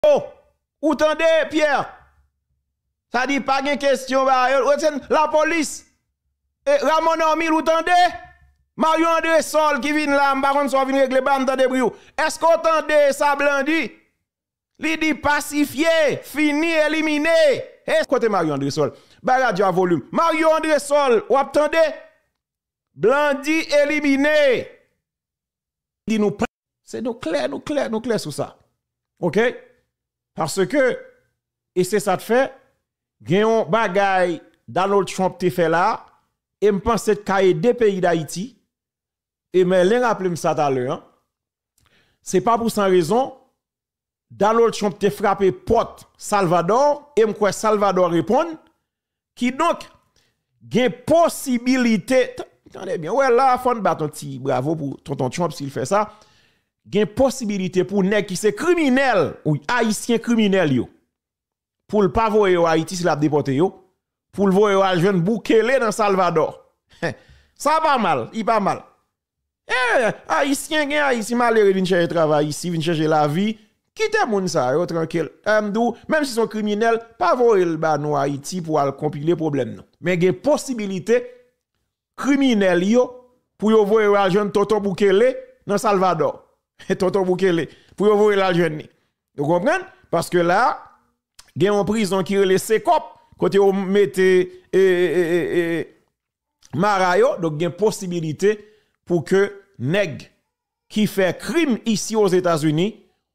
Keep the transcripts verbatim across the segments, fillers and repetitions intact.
Ou tande, Pierre? Sa di pa gen kesyon ba yo. Ou tande lapolis? E Ramon Normil, ou tande? Mario Andresol ki vin la, m pa konn sa w vin regle, ba m tande bri w. Èske w tande sa Blandy? Li di pasifye, fini, elimine. E kote Mario Andresol? Bay radyo a volim. Mario Andresol, w ap tande? Blandy elimine. Di nou pa. Se nou klè, nou klè, nou klè sou sa. Oke? Paske, e se sa t fè, gen yon bagay Donald Trump te fè la, e m panse t ka ede peyi Dayiti, e Merlin raple m sa talè, an. Se pa pou san rezon, Donald Trump te frape pòt Salvador, e m kwè Salvador reponn. Kidonk, gen posibilite, t-, tande byen, wè la, fò n bat yon ti bravo pou Tonton Trump si l fè sa. Gen posibilite pou nèg ki se kriminèl, ou ayisyen kriminèl yo, pou l pa voye yo Ayiti si l ap depòte yo, pou l voye yo al jwenn Bukele nan Salvador. Sa pa mal, li pa mal. E, ayisyen, gen ayisyen malere vin chèche travay isi, vin chèche lavi. Kite moun sa yo trankil. E, m di w, menm si se yon kriminèl, pa voye l ba nou Ayiti pou al konpile pwoblèm nou. Men gen posibilite kriminèl yo pou yo voye yo al jwenn Tonton Bukele nan Salvador. Tonton Bukele, pou yo voye l al jwenn li. Ou konprann? Paske la, gen yon prizon ki rele Sekòp, kote yo mete, e, e, e, e, e, mara yo, donk gen posibilite pou ke nèg ki fè krim isi Ozetazini,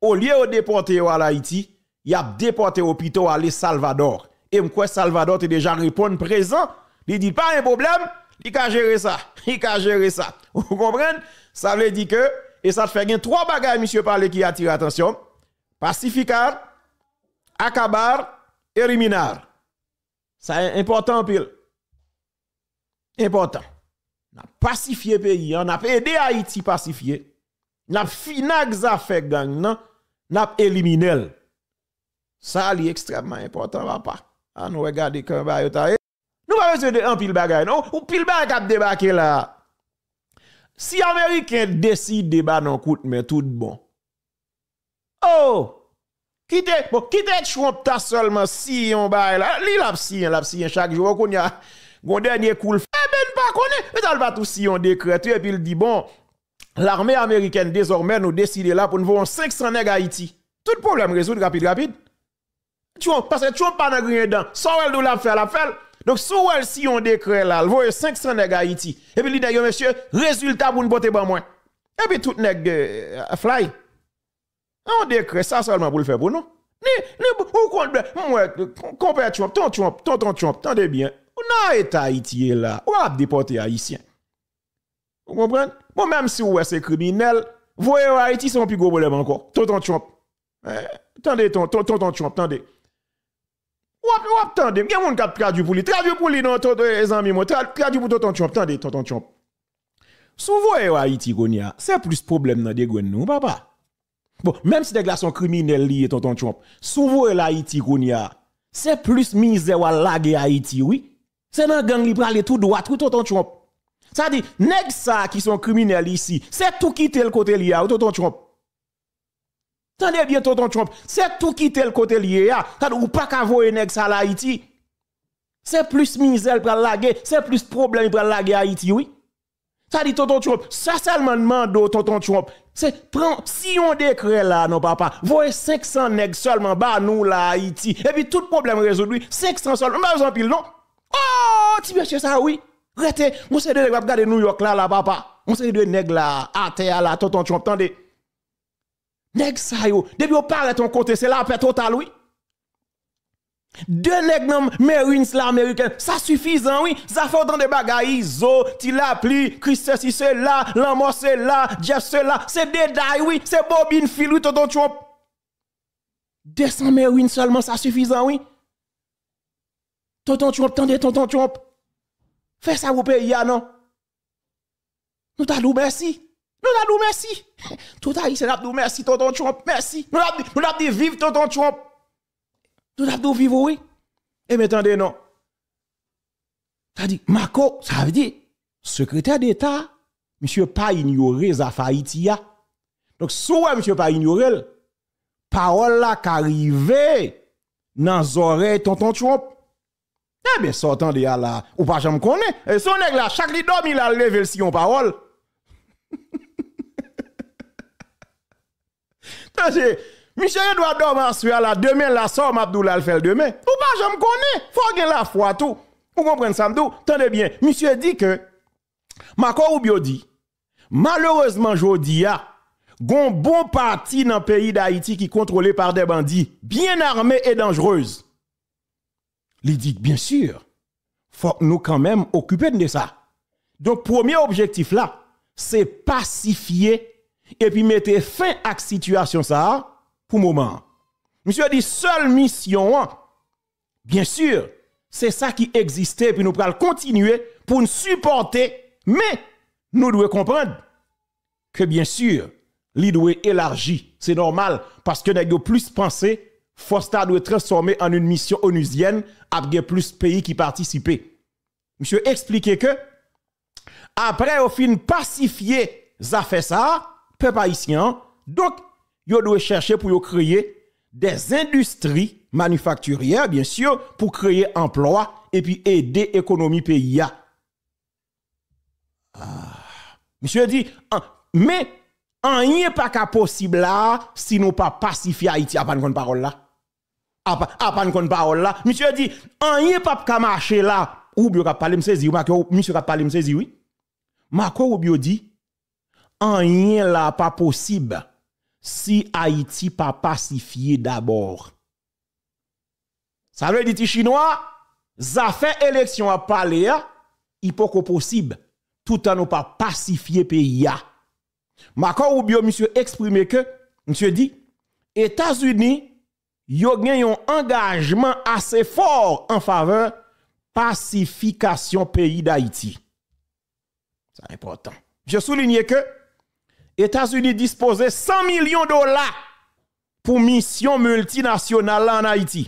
olye yo depòte yo al Ayiti, y ap depòte yo pito ale Salvador. E m kwè Salvador te deja reponn prezan, li di pa gen pwoblèm, li ka jere sa, li ka jere sa. Ou konprann? Sa vle di ke, e sa t fè gen twa bagay misye pale ki atire atansyon m. Pacificar, acabar, eliminar. Sa enpòtan anpil. Enpòtan. N ap pasifye peyi a, n ap ede Ayiti pasifye, n ap fini ak zafè gang nan, n ap elimine l. Sa li ekstrèmman enpòtan, papa. Ann wè gade kòman bagay yo ta ye. Nou pa bezwen de anpil bagay, non. Ou pil bagay k ap debake la. Si Ameriken deside ba nou kout men tout bon, oh! Kite, bon, kite Trump ta sèlman siyen yon bagay la. Li l ap siyen, l ap siyen chak jou. Kounye a, gon dènye kou l fè, ben n pa konnen. Petèt l va tou siyen yon dekrè tou, epi l di, bon, l'armée américaine, désormais, nou deside la pou n voye yon senk san nèg Ayiti. Tout pwoblèm rezoud rapid, rapid. Trump, paske Trump pa nan griyen dan. Sa w wè l di w l ap fè, l ap fè l. Donk, si w wè l siyen yon dekrè la, l voye senk san nèg Ayiti. Epi l di nèg yo, mesye, rezilta pou n pote ban mwen. Epi tout nèg, eh, fly. Yon dekrè, sa sèlman pou l fè pou nou. Ni, ni, ou konn, m wè, konpè Trump, ton Trump, tonton Trump, tande byen. Ou nan eta Ayiti ye la, ou ap depòte Ayisyen. Ou konprann? Bon, menm si w wè se kriminèl, voye yo Ayiti se yon pi gwo pwoblèm ankò. Tonton Trump. Eh, tande, ton, ton, tonton Trump, tande. W ap, w ap tande. Gen moun k ap tradui pou li. Tradui pou li non, tonton, eh, zanmi mwen. Tra-, tradui pou tonton Trump. Tande, tonton Trump. Si w voye yo Ayiti kounye a, se plis pwoblèm nan degrenn nou, papa. Bon, menm si nèg la se yon kriminèl li ye, tonton Trump, si w voye l Ayiti kounye a, se plis mizè w al lage Ayiti, wi. Se nan gang li prale tou dwat, wi, tonton Trump. Sa di, nèg sa a ki se yon kriminèl isi, se tou kite l kote l ye a, wi, tonton Trump. Tande byen, tonton Trump, se tou kite l kote l ye a. Sa di, ou pa ka voye nèg sa al Ayiti. Se plis mizè l pral lage, se plis pwoblèm li pral lage Ayiti, wi. Sa di, tonton Trump, sa sèlman n mande w, tonton Trump, se pran, siyen yon dekrè la, non, papa, voye senk san nèg sèlman ba nou la, Ayiti. Epi tout pwoblèm rezoud, wi. Senk san sèlman, m pa bezwen anpil, non. Oh, ti mesye sa, wi. Rete, yon seri de nèg ap gade Nouyòk la, la, papa. Yon seri de nèg la, atè a la, tonton Trump, tande. Nèg sa yo, depi yo parèt yon kote, se lapè total, wi. De nèg nan Marines la ameriken, sa sifizan, wi. Zafè w tande bagay Izo, Ti Lapli, Kris sesi sela, Lanmò sela, Jeff sela, se deday, wi. Se bobin fil, wi, tonton Trump. De san Marines sèlman, sa sifizan, wi. Tonton Trump, tande, tonton Trump. Fè sa pou peyi a, non. Nou ta di w mèsi. Nou ta di w mèsi. Tout Ayisyen t ap di w mèsi, tonton Trump, mèsi. Nou t ap di, nou t ap di viv tonton Trump. Nou t ap di w viv ou, wi. Ebyen, tande non. Sa di, Marco, sa vle di, sekretè deta, misye pa inyore zafè Ayiti a. Donk, si w wè misye pa inyore l, pawòl la ka rive nan zòrèy Tonton Trump. Ebyen, sa w tande a la, ou pa janm konnen. E se yon nèg la, chak li dòmi la, l leve, l siyen yon pawòl. Tande, misye gen dwa dòmi aswè a la, demen la, sa w m ap di w la, l fè l demen. Ou pa janm konnen. Fò w gen lafwa tou. Ou konprann sa m di w? Tande byen, misye di ke, Marco Rubio di, malerezman jodi a, gon bon pati nan peyi Dayiti ki kontwole pa de bandi byen ame e danjrez. Li di, byen si, fòk nou kanmenm okipe n de sa. Donk, premye objektif la, se pasifye epi mete fen ak sitiyasyon sa a pou moman an. Misye di, sèl misyon an, byen si, se sa ki egziste epi nou pral kontinye pou n sipòte, men nou dwe konprann ke byen si, li dwe elaji. Se nòmal, paske nèg yo plis panse fòs la dwe transfòme an yon misyon onuzyèn, ap gen plis peyi ki patisipe. Misye eksplike ke, apre yo fin pasifye zafè sa a, pèp ayisyen an, donk, yo dwe chèche pou yo kreye dè endistri manifaktiryè, byen si, pou kreye anplwa epi ede ekonomi peyi a. Ah. Misye di, an, men, anyen pa ka posib la a si nou pa pasifye Ayiti. Apa n konn pawòl la? Apa, apa n konn pawòl la? Misye di, anyen p ap ka mache la. Rubio k ap pale, m sezi, wi, Marco, misye k ap pale, m sezi, wi. Marco Rubio di, anyen la pa posib si Ayiti pa pasifye dabò. Sa vle di, ti chinwa, zafè eleksyon w ap pale a, li poko posib toutan nou pa pasifye peyi a. Marco Rubio, misye eksprime ke, misye di, Etazini, yo gen yon angajman ase fò an favè pasifikasyon peyi Dayiti. Sa enpòtan. Misye soulinye ke Etazini dispoze san milyon dola pou misyon miltinasyonal la ann Ayiti.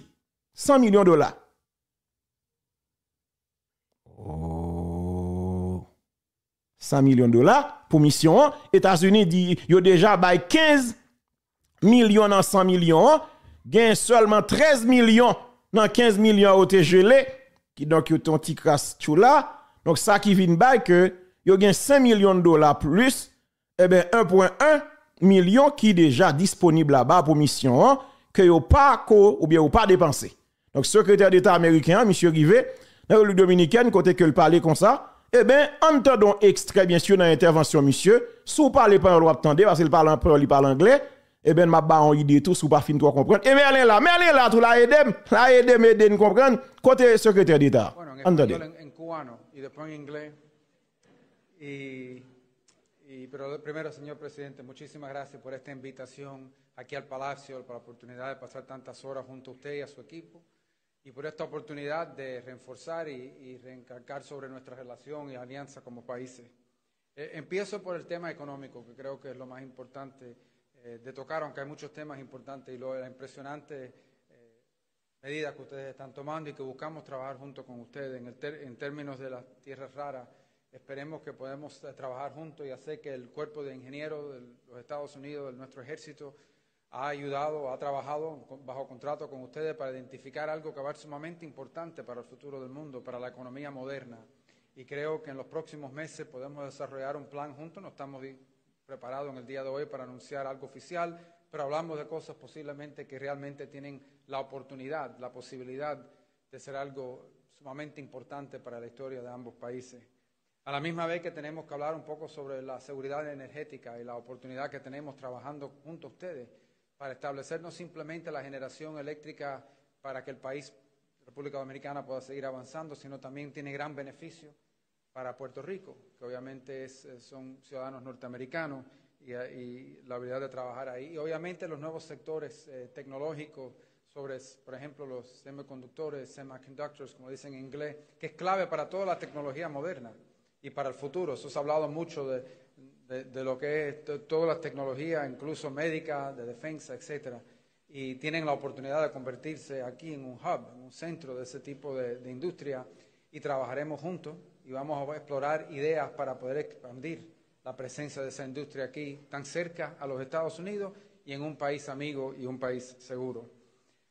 San milyon dola. Oh. San milyon dola pou misyon an. Etazini di yo deja bay kenz milyon nan san milyon an. Gen sèlman trèz milyon nan kenz milyon an yo te jele. Kidonk, yo te yon ti kras tchoula. Donk, sa ki vin bay ke yo gen senk milyon dola plis, eben, en pwen en milyon ki deja disponib laba pou misyon an, ke yo pa ko, oubyen yo pa depanse. Donk, sekretè deta ameriken an, misye rive nan Repiblik Dominikèn, kote ke l pale konsa, eben, ann tande yon ekstrè, byen si, nan entèvansyon misye. Si w pale panyòl, w ap tande, paske l pale an panyòl, li pale anglè. Eben, m ap ba w yon ide tou, si w pa fin twò konprann. E Merlin la, Merlin la tou, l a ede m, l a ede m, ede n konprann. Kote sekretè deta? Ann tande. Bueno, en español, en, en cubano, y después en inglés. Y, y, pero primero, señor presidente, muchísimas gracias por esta invitación aquí al Palacio, por la oportunidad de pasar tantas horas junto a usted y a su equipo, y por esta oportunidad de reforzar y, y reencargar sobre nuestra relación y alianza como países. Eh, empiezo por el tema económico, que creo que es lo más importante, eh, de tocar, aunque hay muchos temas importantes y lo, la impresionante, eh, medidas que ustedes están tomando y que buscamos trabajar junto con ustedes en el ter-, en términos de las tierras raras. Esperemos que podamos, eh, trabajar juntos y hacer que el cuerpo de ingenieros de los Estados Unidos, de nuestro ejército, ha ayudado, ha trabajado con, bajo contrato con ustedes para identificar algo que va a ser sumamente importante para el futuro del mundo, para la economía moderna. Y creo que en los próximos meses podemos desarrollar un plan juntos. No estamos di-, preparados en el día de hoy para anunciar algo oficial, pero hablamos de cosas posiblemente que realmente tienen la oportunidad, la posibilidad de ser algo sumamente importante para la historia de ambos países. A la misma vez que tenemos que hablar un poco sobre la seguridad energética y la oportunidad que tenemos trabajando junto a ustedes para establecer no simplemente la generación eléctrica para que el país, República Dominicana, pueda seguir avanzando, sino también tiene gran beneficio para Puerto Rico, que obviamente es, eh, son ciudadanos norteamericanos y, eh, y la habilidad de trabajar ahí. Y obviamente los nuevos sectores, eh, tecnológicos, sobre, por ejemplo, los semiconductores, semiconductors, como dicen en inglés, que es clave para toda la tecnología moderna y para el futuro. Eso se ha hablado mucho de, de, de lo que es to-, todas las tecnologías, incluso médicas, de defensa, etcétera. Y tienen la oportunidad de convertirse aquí en un hub, en un centro de ese tipo de, de industria, y trabajaremos juntos y vamos a explorar ideas para poder expandir la presencia de esa industria aquí, tan cerca a los Estados Unidos y en un país amigo y un país seguro.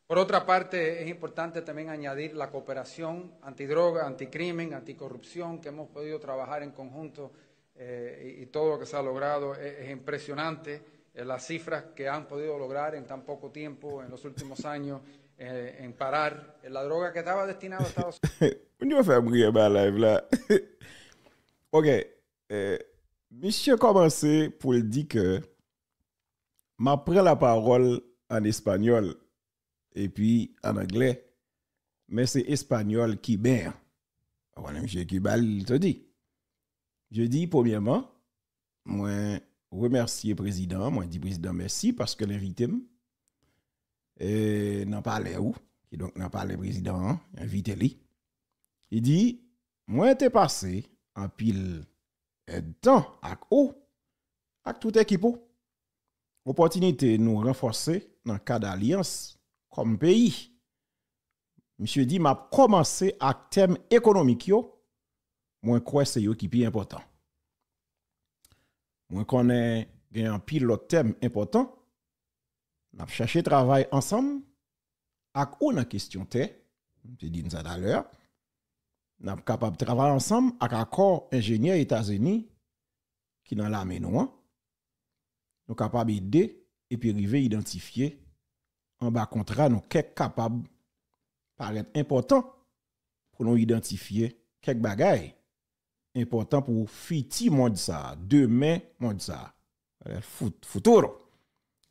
Por otra parte, es importante también añadir la cooperación antidroga, anticrimen, anticorrupción que hemos podido trabajar en conjunto, eh, y, y todo lo que se ha logrado es, es impresionante, eh, las cifras que han podido lograr en tan poco tiempo, en los últimos años, eh, en parar, eh, la droga que estaba destinada a Estados Unidos. Moun yo fè m ri anba live la. Ok. Eh, misye kòmanse pou l di ke m ap pran lapawòl an espanyòl epi an anglè, men se espanyòl kiben an. Ou konnen misye Kiba li soti. Je di, premyèman, mwen remèsye prezidan an, mwen di prezidan mèsi paske l envite m e, nan palè ou, kidonk nan palè prezidan an, envite li. Li di, mwen te pase anpil èdtan ak ou, ak tout ekip ou. Opòtinite nou ranfòse nan kad alyans kòm peyi. Misye di, m ap kòmanse ak tèm ekonomik yo, mwen kwè se yo ki pi enpòtan. Mwen konnen gen anpil lòt tèm enpòtan. N ap chèche travay ansanm ak ou nan kesyon tè, m te di n sa talè a. N ap kapab travay ansanm ak akò enjenyè Etazini ki nan lame nou an. Nou kapab ede epi rive idantifye anba kontra nou kèk kapab parèt enpòtan pou nou idantifye kèk bagay enpòtan pou fiti mond sa a, demen mond sa a, futuro.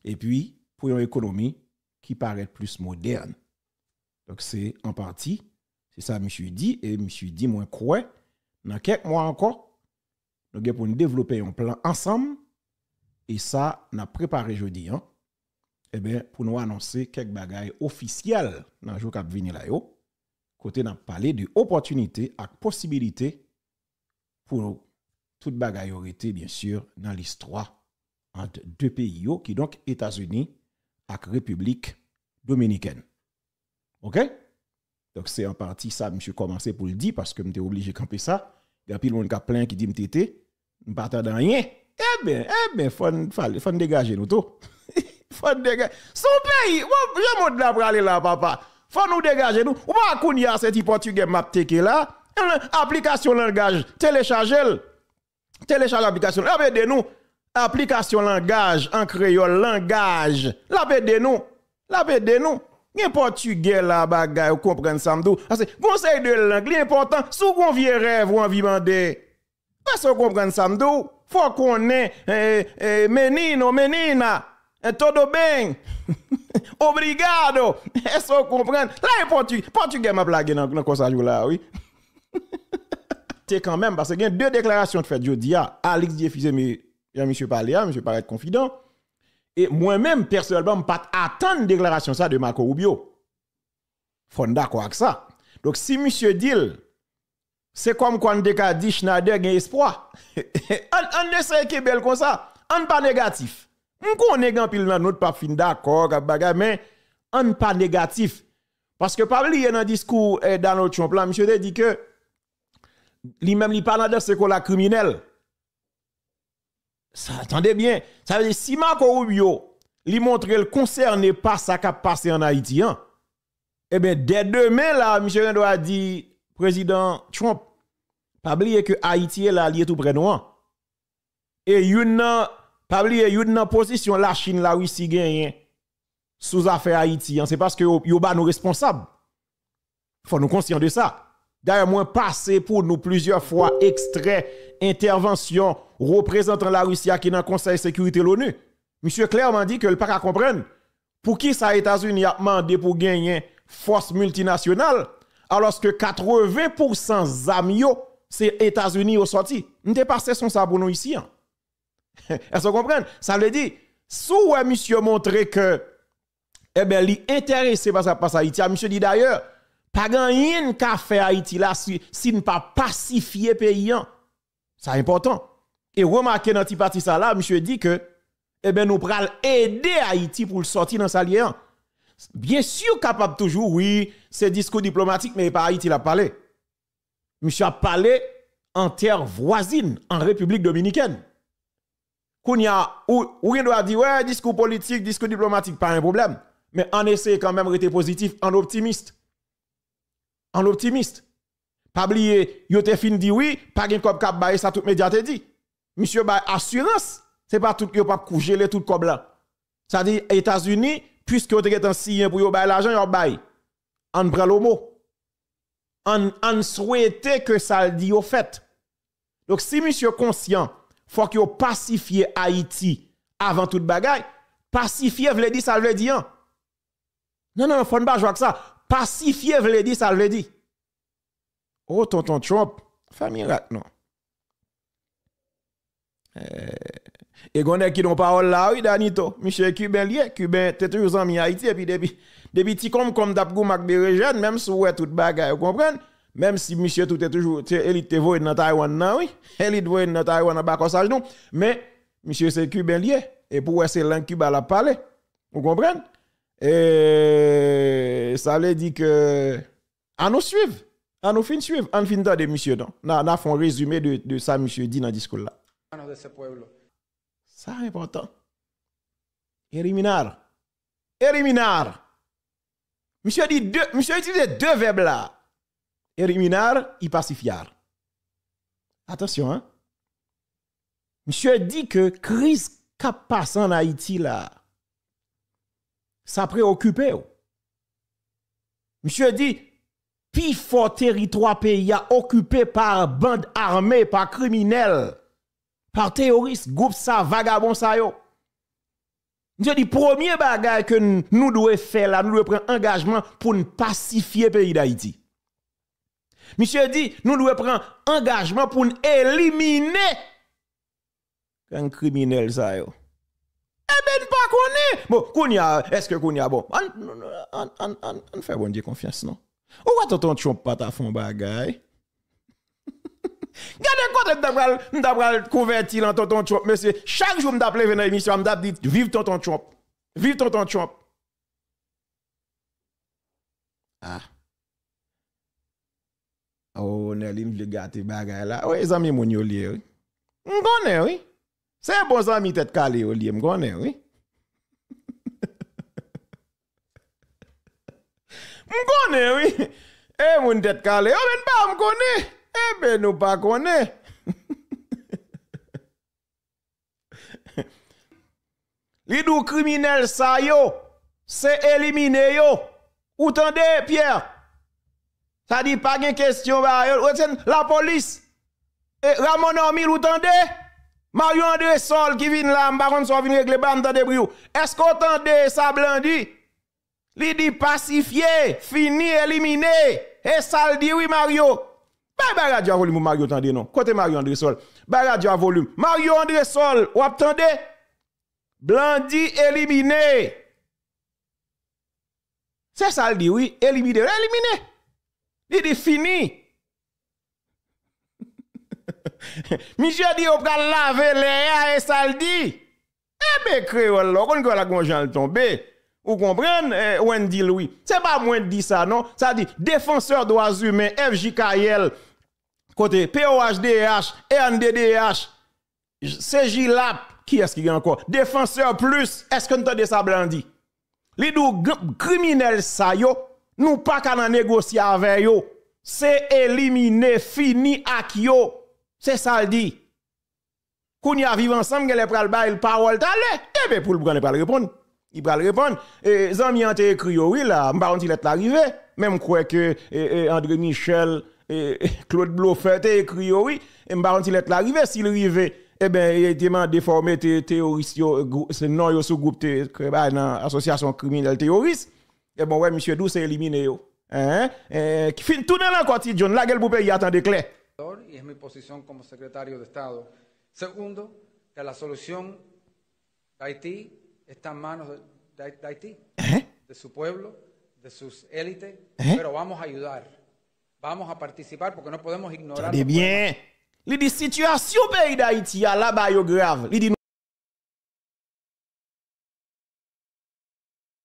Epi pou yon ekonomi ki parèt plis modèn. Donk se an pati, se sa misye di, e misye di mwen kwè nan kèk mwa ankò, nou gen pou n devlope yon plan ansanm, e sa n ap prepare jodi an, enben, pou nou anonse kèk bagay ofisyèl nan jou k ap vini la yo, kote n ap pale de opòtinite ak posibilite pou tout bagay yo rete, byen si, nan listwa ant de peyi yo, kidonk Etazini ak Repiblik Dominikèn. Ok? Donk se an pati sa misye kòmanse pou l di, paske m te oblije kanpe sa. Gen anpil moun k ap plenyen ki di m tete, m pa tande anyen. Ebyen, ebyen, fò n, fò n degaje nou tou. Fò n degaje. Se yon peyi, bon, jan mond la prale la, papa. Fò nou degaje nou. Ou pa kounye a se ti pòtigè m ap teke la. Aplikasyon langaj, telechaje l. Telechaje aplikasyon. L ap ede nou. Aplikasyon langaj an kreyòl, langaj. L ap ede nou. L ap ede nou. Gen pòtigè la bagay, ou konprann sa m di w. Paske gon seri de lang, li enpòtan. Si w gon vye rèv ou anvi mande, èske w konprann sa m di w? Fò w konnen, eh, eh, menino, menina, eh, todo bem, obrigado. Èske w konprann? La e pòti-, pòtigè m ap lage nan, nan kò sa jou la, wi. Te kanmenm, paske gen de deklarasyon k fèt jodi a. Alix Dieuphizé, men jan misye pale a, misye parèt konfidan. E mwen menm, pèsonèlman, m pa t atann deklarasyon sa de Marco Rubio. Fò n dakò ak sa. Donk, si misye di l, se kòmkwa n te ka di Schneider gen espwa. Ann, ann eseye kenbe l konsa. Ann pa negatif. M konnen gen anpil nan nou t p ap fin dakò, k ap bagay, men ann pa negatif. Paske pa bliye nan diskou, eh, Donald Trump la, misye te di ke li menm li pa nan danse kola kriminèl. Sa, tande byen, sa vle di si Marco Rubio, li montre l konsène pa sa k ap pase ann Ayiti an, ebyen, dè demen la, misye gen dwa di prezidan Trump, pa bliye ke Ayiti e la, li ye tou prè nou an. E youn nan, pa bliye, youn nan pozisyon Lachin, Larisi genyen sou zafè Ayiti an, se paske yo, yo ba nou responsab. Fò nou konsyan de sa. Dayè, mwen pase pou nou plizyè fwa ekstrè entèvansyon reprezantan Larisi a ki nan Konsèy Sekirite Loni. Misye klèman di ke l pa ka konprann poukisa Etazini ap mande pou genyen fòs miltinasyonal, alòske katreven pousan zam yo, se Etazini yo sòti. M te pase son sa pou nou isi an. Èske w konprann? Sa vle di, si w wè misye montre ke, ebyen, li enterese pa sa k ap pase Ayiti a, misye di dayè, pa gen anyen n ka fè Ayiti la si, si n pa pasifye peyi an. Sa enpòtan. E remake nan ti pati sa la, misye di ke, ebyen, nou pral ede Ayiti pou l sòti nan sa l ye an. Byen si, kapab toujou, wi, se diskou diplomatik, men e pa Ayiti l ap pale. Misye ap pale an tè vwazin, an Repiblik Dominikèn. Kounye a, ou, ou gen dwa di, wè, diskou politik, diskou diplomatik, pa gen pwoblèm. Men ann eseye kanmenm rete pozitif, ann optimis. Ann optimis. Pa bliye, yo te fin di wi, pa gen kòb k ap bay, sa tout medya te di. Misye bay asirans, se pa tout yo p ap kou jele tout kòb la. Sa di, Etazini, piske yo te gentan siyen pou yo bay lajan, y ap bay. Ann pran lomo. Ann, ann swete ke sa l di yo fèt. Donk, si misye konsyan, fòk yo pasifye Ayiti avan tout bagay. Pasifye vle di sa l vle di an. Non, non, non, fò n pa jwe ak sa. Pasifye vle di sa l vle di. O, tonton Trump, fè mirak non. Eh, e gen yon nèg ki nan pawòl la, wi, Danito. Misye Kiben li ye. Kiben te toujou zanmi Ayiti. Epi depi, depi ti konmkonm t ap goumen ak berejèn, menm si w wè tout bagay, ou konprann? Menm si misye tou te toujou, te, elit te voye nan Taiwan nan, wi. Elit voye nan Taiwan anba kòsaj nou. Men, misye se Kiben li ye. E pou wè se lang Kiba l ap pale. Ou konprann? E sa vle di ke, ann nou swiv. Ann nou fin swiv. Ann fin tande misye non. N a, n a fè yon rezime de, de sa misye di nan diskou l la. Manos de ese pueblo. Sa enpòtan. Eliminar. Eliminar. Misye di de, misye itilize de vèb la. Eliminar y pacifiar. Atansyon, en. Misye di ke kriz k ap pase ann Ayiti la, sa preokipe yo. Misye di, pifò teritwa peyi a okipe pa bann ame, pa kriminèl, pa teyoris, gwoup sa, vagabon sa yo. Misye di, premye bagay ke n-, nou dwe fè la, nou dwe pran angajman pou n pasifye peyi Dayiti. Misye di, nou dwe pran angajman pou n elimine gang kriminèl sa yo. Enben, n pa konnen. Bon, kounye a, èske kounye a, bon, ann, ann, ann, ann, ann fè Bondye konfyans, non. Ou wè tonton Trump pa ta fè yon bagay? Gade kote m ta pral, m ta pral konvèti lan tonton Trump, mesye. Chak jou m t ap leve nan emisyon an, m t ap di, viv tonton Trump. Viv tonton Trump. Ah. Oh, Nerline vle gate bagay la. Wi, zanmi moun yo li ye, wi. M konnen, wi. Se bon zanmi tèt kale yo li ye, m konnen, wi. M konnen, wi. E moun tèt kale yo, men pa m konnen. Enben, nou pa konnen. Li di w kriminèl sa yo, se elimine yo. Ou tande, Pierre? Sa di pa gen kesyon ba yo. Ou tande, lapolis. E Ramon Normil, ou tande? Mario Andresol ki vin la, m pa konn sa w vin regle, ba m tande bri w. Èske w tande sa Blandy? Li di pasifye, fini, elimine. E sa l di wi, Mario. Bay, bay radyo a volim pou Mario tande non. Kote Mario Andresol? Bay radyo a volim. Mario Andresol, w ap tande? Blandy elimine. Se sa l di wi, elimine, elimine. Li di fini. Misye di yo pral lave lè a, e sa l di. Enben, kreyòl la, ou konn kreyòl la gon jan l tonbe. Ou konprann, eh, Wendy Louis? Se pa mwen k di sa, non. Sa di, defansè dwa imen, F J K L, kote, P O H D H, R N D D H, C J lap, kiyès ki gen ankò? Defansè plis, èske n tande sa Blandy? Li di w g-, kriminèl sa yo, nou pa ka nan negosye avè yo. Se elimine, fini ak yo. Se sa l di. Kounye a, Viv Ansanm genlè pral ba l pawòl talè. Enben, pou l genlè pral reponn. Li pral reponn. E, zanmi an te ekri yo, wi, la. M pa konn si lèt la rive. Men m kwè ke, e, e, André Michel, e, Claude Blofè te ekri yo, wi. E m pa konn si lèt la rive. Si l rive, enben, e, te mande fò w mete teyoris yo, gwou-, se non yo sou gwoup te kreye bay nan asosyasyon kriminèl teyoris. Enben, w wè, misye di w se elimine yo. Hein? Eh, ki fin tounen l ankò, Ti John, lage l pou peyi a tande klè. Y es mi posición como secretario de Estado. Segundo, que la solución de Haití está en manos de, de, de Haití, ¿eh? De su pueblo, de sus élites, ¿eh? Pero vamos a ayudar, vamos a participar porque no podemos ignorar los problemas. Tande byen. Li di sitiyasyon peyi Dayiti a laba yo grav. Li di